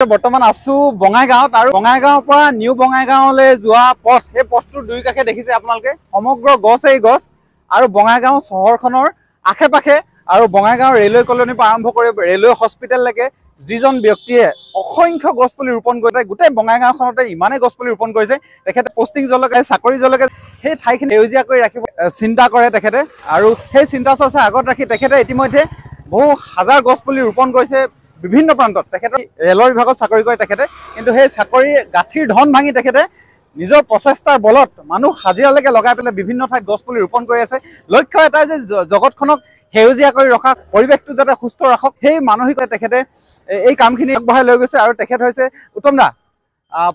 বৰ্তমান আছো বঙাইগাঁৱত আৰু বঙাইগাঁৱৰ পৰা নিউ বঙাইগাঁৱলৈ যোৱা পথ, সেই পথটোৰ দুই কাষে দেখিছে আপোনালোকে সমগ্ৰ গছেই গছ। আৰু বঙাইগাঁও চহৰখনৰ আশে পাশে আৰু বঙাইগাঁও ৰেলৱে কলনীৰ পৰা আৰম্ভ কৰি ৰেলৱে হস্পিটেললৈকে যিজন ব্যক্তিয়ে অসংখ্য গছপুলি ৰোপণ কৰিছে, গোটেই বঙাইগাঁওখনতে ইমানেই গছপুলি ৰোপণ কৰিছে, তেখেতে পষ্টিং যলৈকে চাকৰি যলৈকে সেই ঠাইখিনি সেউজীয়া কৰি ৰাখিব চিন্তা কৰে তেখেতে। আৰু সেই চিন্তা চৰ্চা আগত ৰাখি তেখেতে ইতিমধ্যে বহু হাজাৰ গছপুলি ৰোপণ কৰিছে বিভিন্ন প্ৰান্তত। তেখেতে ৰেলৰ বিভাগত চাকৰি কৰে তেখেতে, কিন্তু সেই চাকৰিৰ গাঁঠিৰ ধন ভাঙি তেখেতে নিজৰ প্ৰচেষ্টাৰ বলত মানুহ হাজিৰালৈকে লগাই পেলাই বিভিন্ন ঠাইত গছপুলি ৰোপণ কৰি আছে। লক্ষ্য এটাই যে জগতখনক সেউজীয়া কৰি ৰখা, পৰিৱেশটো যাতে সুস্থ ৰাখক, সেই মানসিকতা তেখেতে এই কামখিনি আগবঢ়াই লৈ গৈছে। আৰু তেখেত হৈছে উত্তম দা।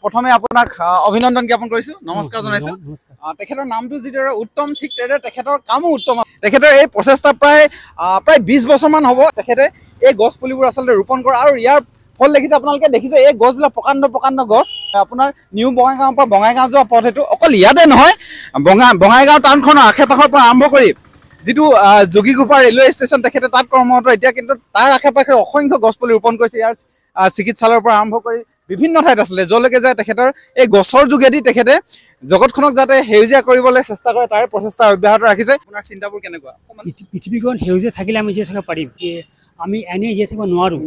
প্ৰথমে আপোনাক অভিনন্দন জ্ঞাপন কৰিছোঁ, নমস্কাৰ জনাইছোঁ। তেখেতৰ নামটো যিদৰে উত্তম, ঠিক তেনেদৰে তেখেতৰ কামো উত্তম। তেখেতৰ এই প্ৰচেষ্টা প্ৰায় প্ৰায় 20 বছৰমান হ'ব তেখেতে এই গছ পুলিবোৰ আচলতে ৰোপণ কৰা। আৰু ইয়াৰ ফল দেখিছে আপোনালোকে, দেখিছে এই গছবিলাক প্ৰকাণ্ড প্ৰকাণ্ড গছ। আপোনাৰ নিউ বঙাইগাঁৱৰ পৰা বঙাইগাঁও যোৱা পথ, সেইটো অকল ইয়াতে নহয়, বঙাইগাঁও টাউনখনৰ আশে পাশৰ পৰা আৰম্ভ কৰি যিটো যোগীঘোপা ৰেলৱে ষ্টেচন, তেখেতে তাত কৰ্মৰত এতিয়া, কিন্তু তাৰ আশে পাশে অসংখ্য গছপুলি ৰোপণ কৰিছে। ইয়াৰ চিকিৎসালয়ৰ পৰা আৰম্ভ কৰি বিভিন্ন ঠাইত আছিলে য'লৈকে যায় তেখেতৰ এই গছৰ যোগেদি তেখেতে জগতখনক যাতে সেউজীয়া কৰিবলৈ চেষ্টা কৰে তাৰে প্ৰচেষ্টা অব্যাহত ৰাখিছে। আপোনাৰ চিন্তাবোৰ কেনেকুৱা? পৃথিৱীখন সেউজীয়া থাকিলে আমি জীয়াই থাকিব পাৰিম, আমি এনেই জীয়াই থাকিব নোৱাৰোঁ।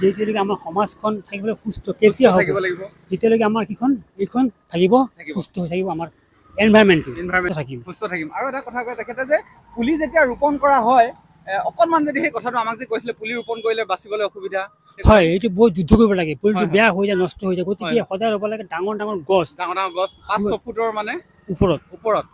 যেতিয়ালৈকে আমাৰ সমাজখন থাকিবলৈ সুস্থ কেতিয়া হ'ব, তেতিয়ালৈকে আমাৰ কিখন এইখন থাকিব, সুস্থ হৈ থাকিব, আমাৰ এনভাইৰমেণ্টটো থাকিম, সুস্থ থাকিম। আৰু এটা কথা কয় তেখেতে যে পুলি যেতিয়া ৰোপণ কৰা হয়, অকণমান যদি সেই কথাটো আমাক যে কৈছিলে পুলি ৰোপণ কৰিলে বাচিবলৈ অসুবিধা হয়, এইটো বহুত যুদ্ধ কৰিব লাগে, পুলিটো বেয়া হৈ যায়, নষ্ট হৈ যায়। গতিকে সদায় ৰুব লাগে ডাঙৰ ডাঙৰ গছ, ডাঙৰ ডাঙৰ গছ 5-6 ফুটৰ মানে ওপৰত ওপৰত।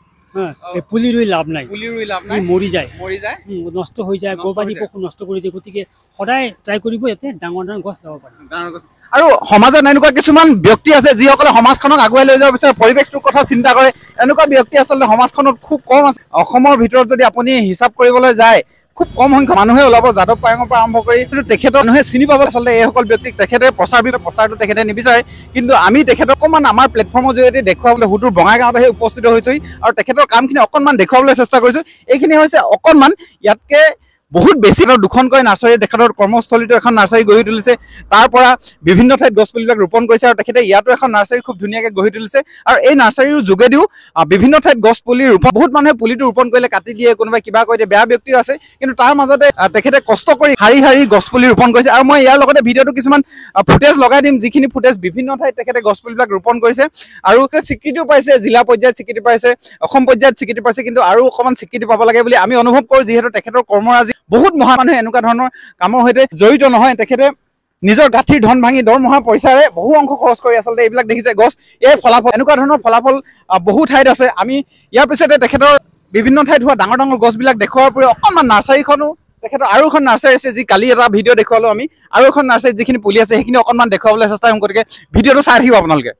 পুলি ৰুই লাভ নাই, পুলি ৰুই লাভ নাই, মৰি যায়, মৰি যায়, নষ্ট হৈ যায়, গবাদি পশু নষ্ট কৰি দিয়ে। গতিকে সদায় ট্ৰাই কৰিব যাতে ডাঙৰ ডাঙৰ গছ লগাব পাৰে, ডাঙৰ গছ। আৰু সমাজত এনেকুৱা কিছুমান ব্যক্তি আছে যিসকলে সমাজখনক আগুৱাই লৈ যাব বিচাৰে, পৰিৱেশটোৰ কথা চিন্তা কৰে। এনেকুৱা ব্যক্তি আচলতে সমাজখনত খুব কম আছে। অসমৰ ভিতৰত যদি আপুনি হিচাপ কৰিবলৈ যায় খুব কম সংখ্যক মানুহে ওলাব, যাদৱ পায়ঙৰ পৰা আৰম্ভ কৰি কিন্তু তেখেতৰ মানুহে চিনি পাব আচলতে এইসকল ব্যক্তিক। তেখেতে প্ৰচাৰটো তেখেতে নিবিচাৰে, কিন্তু আমি তেখেতক অকণমান আমাৰ প্লেটফৰ্মৰ জৰিয়তে দেখুৱাবলৈ সুদূৰ বঙাইগাঁৱত আহি উপস্থিত হৈছোহি আৰু তেখেতৰ কামখিনি অকণমান দেখুৱাবলৈ চেষ্টা কৰিছোঁ। এইখিনি হৈছে অকণমান, ইয়াতকৈ বহুত বেছি দুখনকৈ নাৰ্চাৰী তেখেতৰ কৰ্মস্থলীতো এখন নাৰ্চাৰী গঢ়ি তুলিছে, তাৰ পৰা বিভিন্ন ঠাইত গছপুলিবিলাক ৰোপণ কৰিছে। আৰু তেখেতে ইয়াতো এখন নাৰ্চাৰী খুব ধুনীয়াকৈ গঢ়ি তুলিছে। আৰু এই নাৰ্চাৰীৰ যোগেদিও বিভিন্ন ঠাইত গছপুলি ৰোপণ, বহুত মানুহে পুলিটো ৰোপণ কৰিলে কাটি দিয়ে, কোনোবাই কিবা কৰি দিয়ে, বেয়া ব্যক্তিও আছে, কিন্তু তাৰ মাজতে তেখেতে কষ্ট কৰি শাৰী শাৰী গছপুলি ৰোপণ কৰিছে। আৰু মই ইয়াৰ লগতে ভিডিঅ'টো কিছুমান ফুটেজ লগাই দিম, যিখিনি ফুটেজ বিভিন্ন ঠাইত তেখেতে গছপুলিবিলাক ৰোপণ কৰিছে। আৰু স্বীকৃতিও পাইছে, জিলা পৰ্যায়ত স্বীকৃতি পাইছে, অসম পৰ্যায়ত স্বীকৃতি পাইছে, কিন্তু আৰু অকণমান স্বীকৃতি পাব লাগে বুলি আমি অনুভৱ কৰোঁ, যিহেতু তেখেতৰ কৰ্মৰাজি বহুত মহান মানুহে এনেকুৱা ধৰণৰ কামৰ সৈতে জড়িত নহয়। তেখেতে নিজৰ গাঁঠিৰ ধন ভাঙি দৰমহা পইচাৰে বহু অংশ খৰচ কৰি আচলতে এইবিলাক দেখিছে গছ, এই ফলাফল, এনেকুৱা ধৰণৰ ফলাফল বহু ঠাইত আছে। আমি ইয়াৰ পিছতে তেখেতৰ বিভিন্ন ঠাইত হোৱা ডাঙৰ ডাঙৰ গছবিলাক দেখুওৱাৰ উপৰি অকণমান নাৰ্চাৰীখনো, তেখেতৰ আৰু এখন নাৰ্চাৰী আছে, যি কালি এটা ভিডিঅ' দেখুৱালোঁ আমি, আৰু এখন নাৰ্চাৰীত যিখিনি পুলি আছে সেইখিনি অকণমান দেখুৱাবলৈ চেষ্টা কৰিম। গতিকে ভিডিঅ'টো চাই থাকিব আপোনালোকে।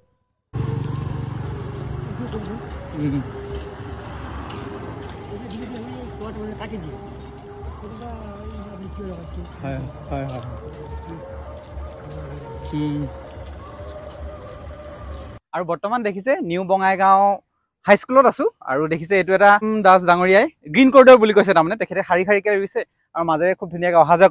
হয় হয় হয়। আৰু বৰ্তমান দেখিছে নিউ বঙাইগাঁও হাইস্কুলত আছো আৰু দেখিছে এইটো এটা দাস ডাঙৰীয়াই গ্ৰীণ কৰিডৰ বুলি কৈছে, তাৰমানে তেখেতে শাৰী শাৰীকৈ ৰুইছে আৰু মাজেৰে খুব ধুনীয়াকৈ অহা যোৱা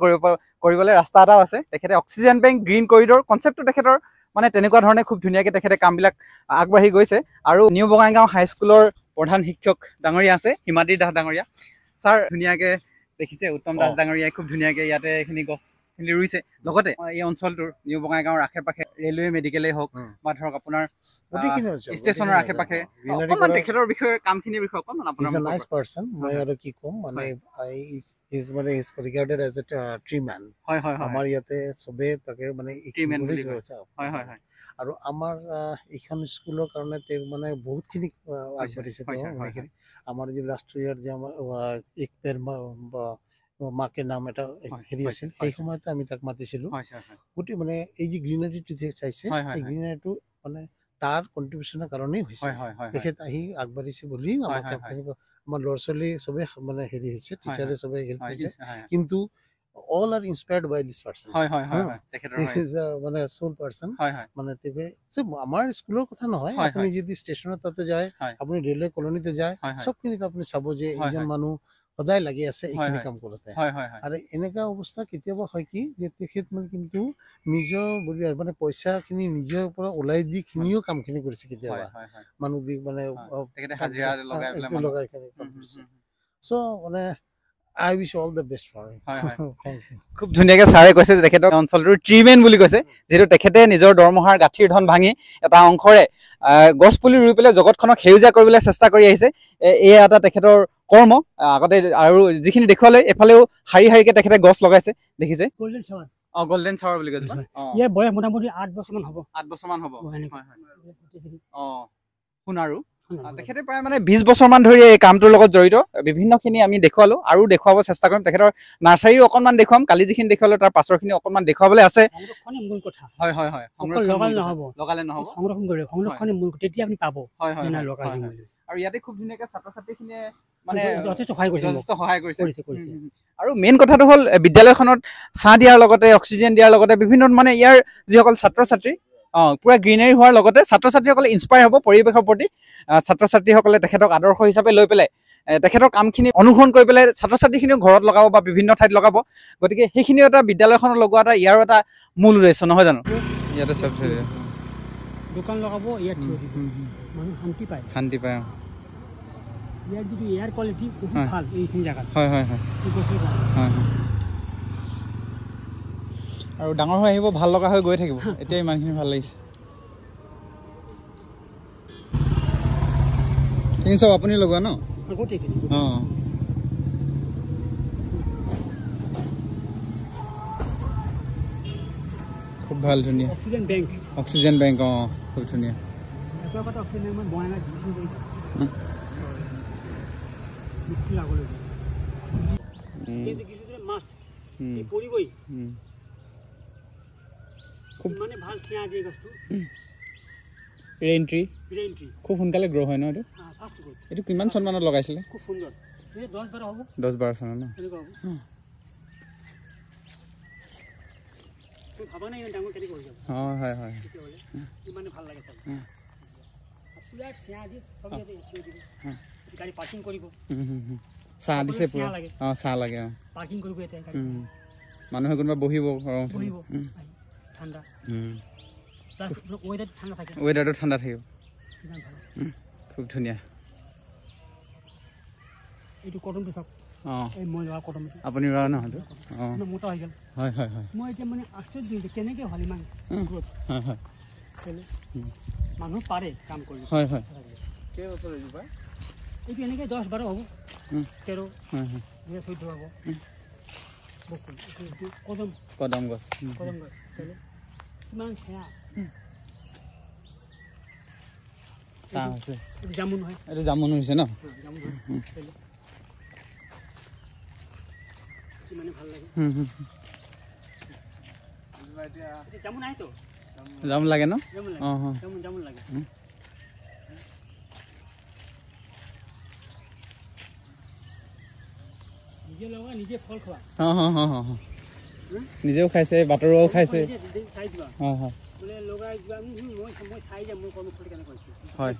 কৰিবলৈ ৰাস্তা এটাও আছে। তেখেতে অক্সিজেন বেংক গ্ৰীণ কৰিডৰ কনচেপ্টটো তেখেতৰ মানে তেনেকুৱা ধৰণে খুব ধুনীয়াকৈ তেখেতে কামবিলাক আগবাঢ়ি গৈছে। আৰু নিউ বঙাইগাঁও হাইস্কুলৰ প্ৰধান শিক্ষক ডাঙৰীয়া আছে হিমাদ্ৰী দাস ডাঙৰীয়া ছাৰ, ধুনীয়াকৈ দেখিছে উত্তম দাস ডাঙৰীয়াই খুব ধুনীয়াকৈ ইয়াতে এইখিনি গছখিনি ৰুইছে। লগতে এই অঞ্চলটোৰ নিউ বঙাইগাঁৱৰ আশে পাশে ৰেলৱে মেডিকেলেই হওক বা ধৰক আপোনাৰ ষ্টেচনৰ আশে পাশে অকণমান তেখেতৰ বিষয়ে কামখিনিৰ বিষয়ে অকণমান আপোনাৰ নাইচ পাৰ্চন, মই আৰু কি ক'ম, মানে is মানে is regarded as a tree man. হয় হয়, আমাৰ ইয়াতে চবে তাকে মানে ট্ৰি মেন বুলি কয়। হয় হয় হয়। আৰু আমাৰ এইখন স্কুলৰ কাৰণে তেওঁ মানে বহুতখিনি আগবাঢ়িছে। তেওঁ আমাৰ যে লাষ্ট ইয়াৰ যে আমাৰ এক পেৰ মাকে নাম এটা হেৰি আছিল, সেই সময়তে আমি তাক মাতিছিলোঁ। গোটেই মানে এই যে গ্ৰীনাৰীটো যে চাইছে, এই গ্ৰীনাৰীটো মানে তাৰ কণ্ট্ৰিবিউশ্যনৰ কাৰণেই হৈছে। তেখেত আহি আগবাঢ়িছে বুলি আমাৰ ল'ৰা ছোৱালী চবে মানে হেৰি হৈছে, টিচাৰে চবে হেল্প কৰিছে, কিন্তু all are inspired by this person. He is a মানে soul person. মানে তেবে আমাৰ স্কুলৰ কথা নহয়, আপুনি যদি ষ্টেচনত তাতে যায়, আপুনি ৰেলৱে কলনীতে যায়, চবখিনিত আপুনি চাব যে এইজন মানুহ সদায় লাগি আছে এইখিনি কাম কৰোঁতে। আৰু এনেকুৱা অৱস্থা কেতিয়াবা হয় কি যে তেখেত মানে কিন্তু নিজৰ মানে পইচাখিনি নিজৰ পৰা ওলাই দি খিনিও কামখিনি কৰিছে, কেতিয়াবা মানুহ দি মানে লগাই কাম কৰিছে। চ' মানে I wish all the best for him. Thank you. খুব ধুনীয়াকৈ ছাৰে কৈছে যে তেখেতক অঞ্চলটোৰ ট্ৰিমেন বুলি কৈছে, যিহেতু তেখেতে নিজৰ দৰমহাৰ গাঁঠিৰ ধন ভাঙি এটা অংশৰে গছ পুলি ৰুই পেলাই জগতখনক সেউজীয়া কৰিবলৈ চেষ্টা কৰি আহিছে। এয়া এটা তেখেতৰ কৰ্ম। আগতে আৰু যিখিনি দেখুৱালে এফালেও শাৰী শাৰীকে তেখেতে গছ লগাইছে, দেখিছে। অ, গল্ডেন চাৱাৰ বুলি কৈছে। ইয়াৰ বয়স মোটামুটি 8 বছৰমান হ'ব। 8 বছৰমান হ'ব। অ, সোণাৰু। তেখেতে প্ৰায় মানে 20 বছৰমান ধৰি এই কামটোৰ লগত জড়িত। বিভিন্নখিনি আমি দেখুৱালো আৰু দেখুৱাব চেষ্টা কৰিম। তেখেতৰ নাৰ্চাৰীও অকণমান দেখুৱাম, কালি যিখিনি দেখুৱালো তাৰ পাছৰখিনি অকণমান দেখুৱাবলৈ আছে। সংৰক্ষণে মূল কথা। হয় হয় হয়, লগালে নহ'ব, লগালে নহ'ব, সংৰক্ষণ কৰিব, সংৰক্ষণে মূল, তেতিয়া আপুনি পাব। হয় হয়, আৰু ইয়াতে খুব ধুনীয়াকৈ ছাত্ৰ ছাত্ৰীখিনিয়ে মানে যথেষ্ট সহায় কৰিছে, যথেষ্ট সহায় কৰিছে। আৰু মেইন কথাটো হ'ল বিদ্যালয়খনত ছাঁ দিয়াৰ লগতে অক্সিজেন দিয়াৰ লগতে বিভিন্ন মানে ইয়াৰ যিসকল ছাত্ৰ ছাত্ৰী পুৰা গ্ৰীনাৰী হোৱাৰ লগতে ছাত্ৰ ছাত্ৰীসকলে ইনস্পায়াৰ হ'ব পৰিৱেশৰ প্ৰতি। ছাত্ৰ ছাত্ৰীসকলে তেখেতক আদৰ্শ হিচাপে লৈ পেলাই তেখেতৰ কামখিনি অনুসৰণ কৰি পেলাই ছাত্ৰ ছাত্ৰীখিনিও ঘৰত লগাব বা বিভিন্ন ঠাইত লগাব। গতিকে সেইখিনিও এটা বিদ্যালয়খনত লগোৱা এটা ইয়াৰো এটা মূল উদ্দেশ্য, নহয় জানো? ইয়াতে চব দোকান লগাব, ইয়াত থিয় দিব, মানুহ শান্তি পায়, শান্তি পায়। ইয়াৰ যিটো এয়াৰ কোৱালিটি বহুত ভাল এইখিনি জেগাত। হয় হয় হয়, হয়। আৰু ডাঙৰ হৈ আহিব, ভাল লগা হৈ গৈ থাকিব। এতিয়া ইমানখিনি ভাল লাগিছে। এইখিনি চব আপুনি লগোৱা ন? অঁ, খুব ভাল, ধুনীয়া। Oxygen bank, oxygen bank. অঁ, খুব ধুনীয়া। মানে ভাল ছাঁ দিয়ে গছটো। ৰেইন ট্ৰী, খুব সোনকালে গ্ৰ' হয় ন এইটো? এইটো কিমান চনমানত লগাইছিলে? খুব সুন্দৰ। 10-12 হ'ব। 10-12 চনত ন? অঁ, হয় হয়। ছাঁ দিছে পুৰা। অঁ, ছাঁ লাগে। অঁ, মানুহে কোনোবা বহিব, ৱেডাৰটো ঠাণ্ডা থাকিব। খুব ধুনীয়া। এইটো কটনটো চাওক। অঁ, এই মই লোৱা কটনটো। আপুনি ৰোৱা ন সেইটো? অঁ, মোটা হৈ গ'ল। হয় হয় হয়। মই এতিয়া মানে আশ্চৰ্য হৈছে কেনেকৈ হ'ল ইমান গ্ৰ'থ। হয় হয়, মানুহ পাৰে কাম কৰিব। হয় হয়। কেইবছৰ এজোপা? এইটো এনেকৈ 10-12 হ'ব, 13, 14 হ'ব। এইটো কদম, কদম গছ, কদম গছ। কিমান ছাঁ। ছাঁ হৈছে। জামুন হয়। এইটো জামুন হৈছে ন? জামুন হয়। কিমানে ভাল লাগে। জামুন আহেতো? জামুন লাগে ন? অঁ, জামুন, জামুন লাগে। নিজে লগা, নিজে ফল খোৱা। অঁ অঁ অঁ, নিজেও খাইছে, বাটৰুৱাও খাইছে। চাই যোৱা, বোলে লগাই যোৱা, মই চাই যাম মোৰ কৰ্মফল কেনেকুৱা হৈছে। হয়।